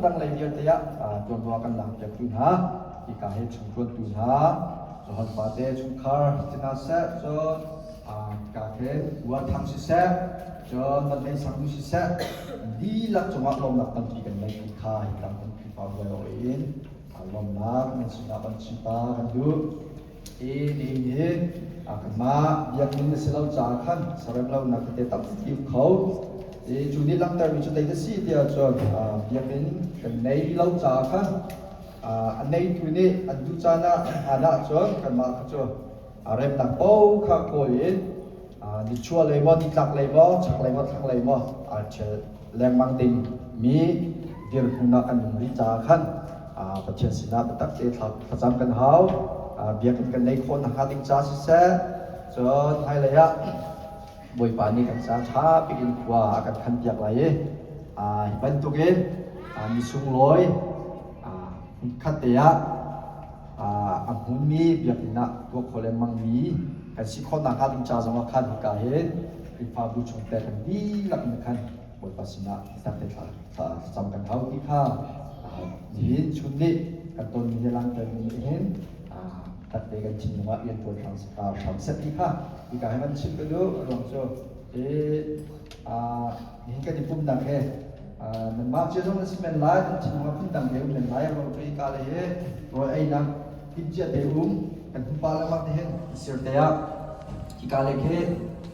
dang lei vialte ah ṭuanvo a kan lakpiaktu hna, hika hi chungṭuantu hna, Johan fate chungkhar si hna seh, cun hika khin Ua Thang siseh, cun Van Hlei Sang nu siseh, dihlak cungah lawmnak tampi kan ngei ti kha hi tang kan Khrihfabu in lawmnak nan sinah kan chim ta kan duh. Hi nihin hi kanmah biakinn a si lo caah khan sarem lonak tete tampi um kho. I cu nih langhtermi cu zei a si tiah cun biakinn kan nei lo caah khan a neitu nih an duh caan ah an hlan ahcun kanmah kha cu remnak paoh kha kawl in nichuah lei maw nitlak lei maw chaklei maw thlanglei maw aa ṭhial lengmang ding mi dirhmun ah kan um rih caah khan Pathian sinah biatak te thlacam kan hau. Biakinn kan nei khawh nakhnga ding ca siseh, cun hmailei ah Bawipa nih kan ca ṭha bik in khua a kan khanpiak lai i hi bantukin mi sunglawi hmunkhat te ah a hmunmi biakinn ah tuah khawh lengmangmi kan si khawh nakhnga ding ca zongah khan hika hin Khrihfabu chungtel kan dihlak in khan Bawipa sinah biatak te thlacam kan hau ti kha nihin chun nih kan tonmi le langhtermi nih hin takte kan thinlung ah rian ṭuan hram seh ti kha hika hin van chim ka duh. A ruang cu nihin kan i pumhnak he nanmah cio zong nan si men lai, nan thinlung ah phundang te um men lai. A ruang cu hika lei hi rawl einak timhcia te um kan hmu pah lengmang te hin sir te ah hika lei khi.